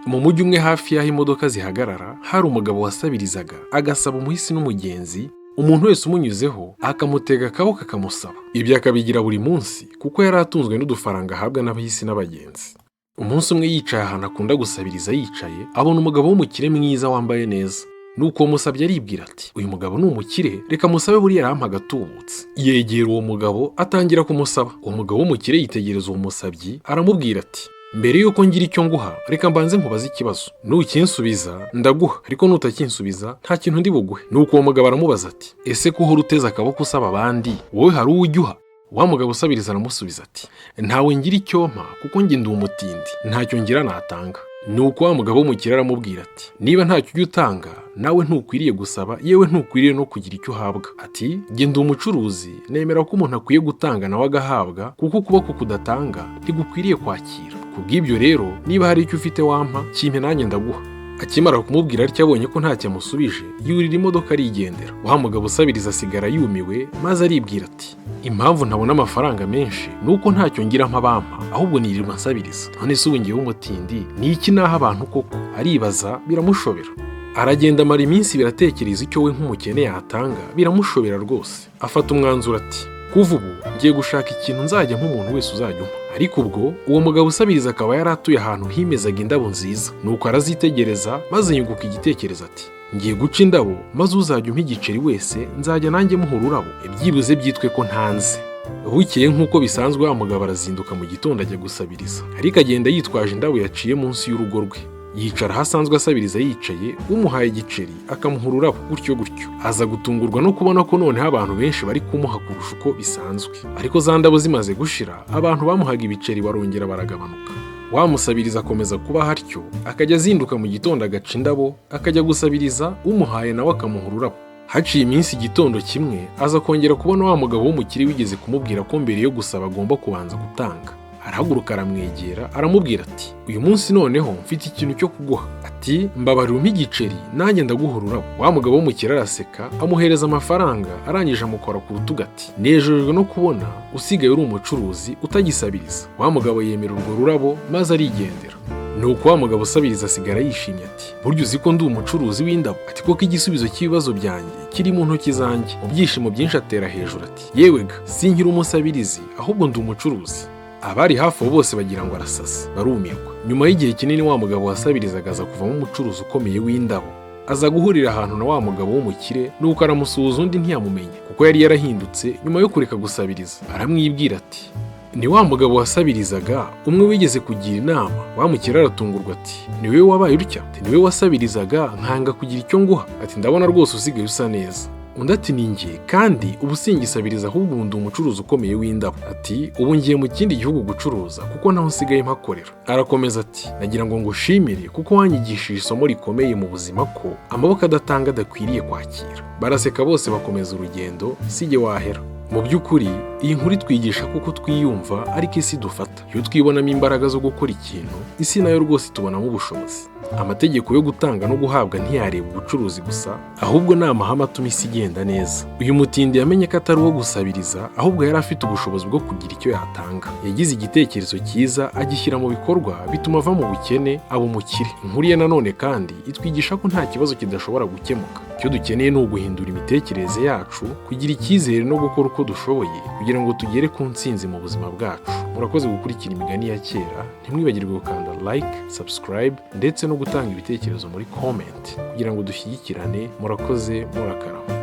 Mu mujyi umwe hafi y'aho imodoka zihagarara, hari umugabo wasabirizaga, agasaba umuhisi n'umugenzi, umuntu wese umunyuzeho akamutega akaboko akamusaba. Ibyo akabigira buri munsi kuko yari atunzwe n'udufaranga ahabwa n'abahisi n'abagenzi. Umunsi umwe yicaye ahantu akunda gusabiriza yicaye, abona umugabo w'umukire mwiza wambaye neza. Nuko uwo musabyi aribwira ati: "Uyu mugabo ni umukire, reka musabe, buriya arampa agatubutse." Yegera uwo mugabo atangira kumusaba. Uwo mugabo w'umukire yitegereza uwo musabyi, aramubwira ati: "Mbere y'uko ngira icyo nguha, reka mbanze nkubaze ikibazo. Nukinsubiza ndaguha, ariko nutakinsubiza nta kintu ndi buguhe." Nuko uwo mugabo aramubaza ati: "Ese ko uhora uteze akaboko usaba abandi, wowe hari uwo ujya uha?" Wa mugabo usabiriza aramusubiza ati: "Ntawe ngira icyo mpa kuko njye ndi umutindi, ntacyo ngira natanga." Nuko wa mugabo w'umukire aramubwira ati: "Niba ntacyo ujya utanga, nawe ntukwiriye gusaba, yewe ntukwiriye no kugira icyo uhabwa." Ati: "Njye ndi umucuruzi, nemera ko umuntu akwiye gutanga nawe agahabwa, kuko ukuboko kudatanga ntigukwiriye kwakira. Kubw'ibyo rero, niba hari icyo ufite wampa, kimpe nanjye ndaguha." Akimara kumubwira atyo, abonye ko ntacyo amusubije, yurira imodoka arigendera. Wa mugabo usabiriza asigara yumiwe, maze aribwira ati: "Impamvu ntabona amafaranga menshi ni uko ntacyo ngira mpabampa, ahubwo nirirwa nsabiriza. None se ubu ngewe umutindi ni iki naha abantu koko?" Aribaza biramushobera. Aragenda amara iminsi 2 atekereza icyo we nk'umukene yatanga, biramushobera rwose. Afata umwanzuro ati: "Kuva ubu ngiye gushaka ikintu nzajya nk'umuntu wese uzajya umpa." Ariko ubwo uwo mugabo usabiriza akaba yari atuye ahantu himezaga indabo nziza. Nuko arazitegereza, maze yunguka igitekerezo ati: "Ngiye guca indabo, maze uzajya umpa igiceri wese nzajya nanjye muha ururabo, byibuze byitwe ko ntanze." Bukeye nk'uko bisanzwe, wa mugabo arazinduka mu gitondo ajya gusabiriza, ariko agenda yitwaje indabo yaciye munsi y'urugo rwe. Yicara aho asanzwe asabiriza yicaye, umuhaye igiceri akamuha ururabo, gutyo gutyo. Aza gutungurwa no kubona ko noneho abantu benshi bari kumuha kurusha uko bisanzwe. Ariko za ndabo zimaze gushira, abantu bamuhaga ibiceri barongera baragabanuka. Wamusabiriza akomeza kuba atyo, akajya azinduka mu gitondo agaca indabo, akajya gusabiriza, umuhaye nawe akamuha ururabo. Haciye iminsi, igitondo kimwe aza kongera kubona wa mugabo w'umukire wigeze kumubwira ko mbere yo gusaba agomba kubanza gutanga. Arahaguruka aramwegera, aramubwira ati: "Uyu munsi noneho mfite ikintu cyo kuguha." Ati: "Mbabarira umpe igiceri nanjye ndaguha ururabo." Wa mugabo w'umukire araseka, amuhereza amafaranga, arangije amukora ku rutugu ati: "Nejejwe no kubona usigaye uri umucuruzi utagisabiriza." Wa mugabo yemera urwo rurabo maze arigendera. Nuko wa mugabo usabiriza asigara yishimye ati: "Burya uzi ko ndi umucuruzi w'indabo?" Ati: "Koko igisubizo cy'ibibazo byanjye kiri mu ntoki zanjye." Mu byishimo byinshi atera hejuru ati: "Yewe ga, sinkiri umusabirizi, ahubwo ndi umucuruzi." Abari hafi aho bose bagira ngo arasasa, barumirwa. Nyuma y'igihe kinini, wa mugabo wasabirizaga aza kuvamo umucuruzi ukomeye w'indabo. Aza guhurira ahantu na wa mugabo w'umukire, nuko aramusuhuza, undi ntiyamumenya kuko yari yarahindutse nyuma yo kureka gusabiriza. Aramwibwira ati: "Ni wa mugabo wasabirizaga, umwe wigeze kugira inama." Wa mukire aratungurwa ati: "Ni wowe wabaye utya?" Ati: "Ni wowe wasabirizaga nkanga kugira icyo nguha?" Ati: "Ndabona rwose usigaye usa neza." Undi ati: "Ni njye, kandi ubu singisabiriza, ahubwo ubu ndi umucuruzi ukomeye w'indabo." Ati: "Ubu ngiye mu kindi gihugu gucuruza kuko naho nsigaye mpakorera." Arakomeza ati: "Nagira ngo ngushimire kuko wanyigishije isomo rikomeye mu buzima, ko amaboko adatanga adakwiriye kwakira." Baraseka bose bakomeza urugendo. Sijye wahera. Mu by'ukuri iyi nkuru itwigisha kuko twiyumva ariko isi dufata. Iyo twibonamo imbaraga zo gukora ikintu, isi nayo rwose itubonamo ubushobozi. Amategeko yo gutanga no guhabwa ntiyareba ubucuruzi gusa, ahubwo ni amahame atuma isi igenda neza. Uyu mutindi yamenye ko atari uwo gusabiriza, ahubwo yari afite ubushobozi bwo kugira icyo yatanga. Yagize igitekerezo cyiza agishyira mu bikorwa, bituma ava mu bukene aba umukire. Inkuru ye nanone kandi itwigisha ko nta kibazo kidashobora gukemuka. Icyo dukeneye ni uguhindura imitekerereze yacu, kugira icyizere no gukora uko dushoboye kugira ngo tugere ku ntsinzi mu buzima bwacu. Murakoze gukurikira Imigani ya Kera. Ntimwibagirwe gukanda like, subscribe ndetse no gutanga ibitekerezo muri comment kugira ngo dushyigikirane. Murakoze, murakarama.